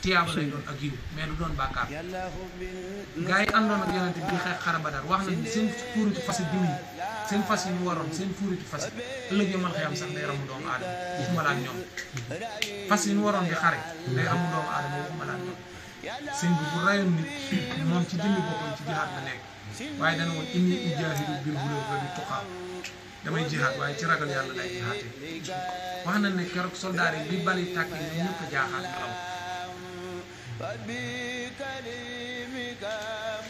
tiyaaba lay doon ak yiw mais du doon bàkkaar gaa yi àndoon ak yonente bi xeex xare Badar wax nañ seen fuuritu fas yi diw yi seen fas yi ñu waroon seen fuuritu fas yi ëllëg yomal xëyam sax day ramu doomu aadama waxuma laan ñoom fas yi ñu waroon di xare day ramu doomu aadama waxuma laan ñoom seen bi bu rayoon nit moom ci jëmmi boppam ci jihaad la nekk waaye dana woon inni ujaahidu bil hulul wa bi tuqaa damay jihaad waaye ci ragal yàlla lay jihaate wax na ne keroog soldaar yi bi bali tàkkee ñoom ñëpp a jaaxaan nelaw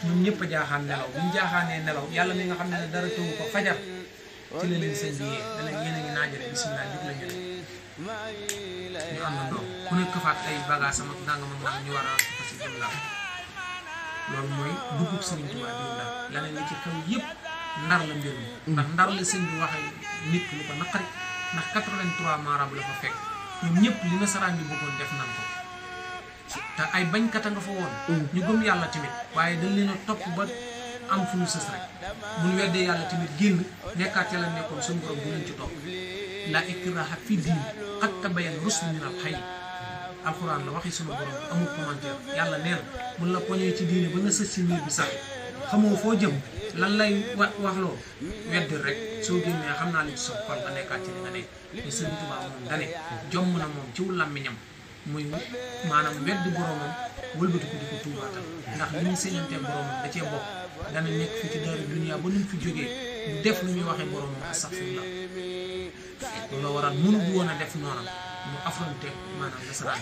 ñoom ñëpp a jaaxaan nelaw bi ñu jaaxaanee nelaw yàlla mi nga xam ne dara tëwu ko fajar ci la leen seen bi yee dana yéen a ngi naajale bisimilah jóg la ñu ne ñu àndandoo ku nekk faat ay bagage sama nanga ma ñu war a fasi jëm la loolu mooy dugub Sëriñ Tuubaa biir Ndar leneen li ci kaw yëpp Ndar la mbir mi ndax Ndar la sëñ bi waxee nit lu ko naqari ndax 83 marabu la fa fekk ñoom ñëpp li nasaraan bi bëggoon def nan ko te ay bañkat a nga fa woon ñu gëm yàlla tamit waaye dañ leen a topp ba am fu ñu sës rek buñ weddee yàlla tamit génn nekkaat ca la nekkoon suñu borom bu leen ci topp la ikraha fi diin qad tabayyana rushdu minal ghayy alxuraan la waxi sunu borom amul commentaire yàlla nee na mun la poñee ci diine ba nga sës ci miir bi sax xamoo foo jëm lan lay wax loo weddi rek soo génnee xam naa li ci soog xol nga nekkaat ci li nga nekk ni Sëriñ Tuubaa moom dane jomm na moom ci làmmiñam muy maanaam weddi boromam wëlbatiku di ko tuubaatal ndax li ñu señantee boromam da cee bokk dana nekk fi ci daaru duniyaa ba nu mu fi jógee du def lu ñuy waxee boromam astaghfirullah loolu waral mënu bu woon a def noonam mu affronté maanaam nasaraan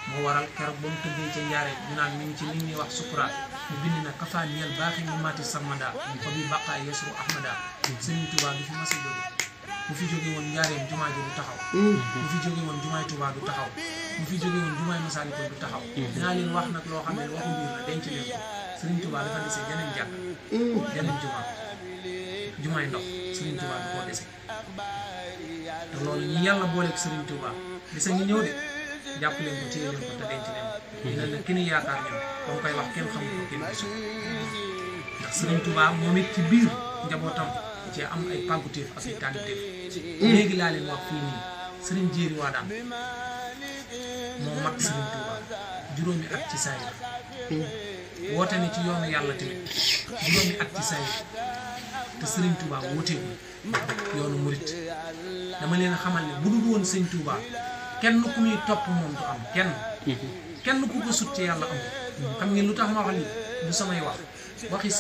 moo waral keroog ba mu tëddee ca njaare ñu naan mi ngi ci li ñuy wax sukuraat mu bind na kafaaniyal baaxi mu maati sarmada fa bi baqaay yasru ahmada Sëriñ Tuubaa du fi mas a jóge bu fi jóge woon njaareem jumaa ji du taxaw bu fi jóge woon jumaay Tuubaa du taxaw bu fi jóge woon jumaay Masaalikul du taxaw dinaa leen wax nag loo xam ne waxu biir la denc leen ko Sëriñ Tuubaa dafa dese jeneen jàkk jeneen jumaay ndox Sëriñ Tuubaa du koo dese te loolu ñi yàlla booleeg Sëriñ Tuubaa bisa ngi ñëw de jàpp leen ko téye leen ko te denc leen ko dina ne ki ni yaakaar ñoom ba mu koy wax kenn xamul ko kenn gisu ndax Sëriñ Tuubaa moom it ci biir njabootam ci am ay pàgguteef ak ay tànnuteef léegi laa leen wax fii nii Sëriñ Jéeri Waadaan moo mag Sëriñ Tuubaa juróomi at ci saa yi woote ne ci yoonu yàlla tamit juróomi at ci saa yi te Sëriñ Tuubaa wooteegul yoonu murit dama leen a xamal ne bu dul woon Sëriñ Tuubaa kenn ku muy topp moom du am kenn ku ko sut ci yàlla am xam ngeen lu tax ma wax lii du samay wax waxi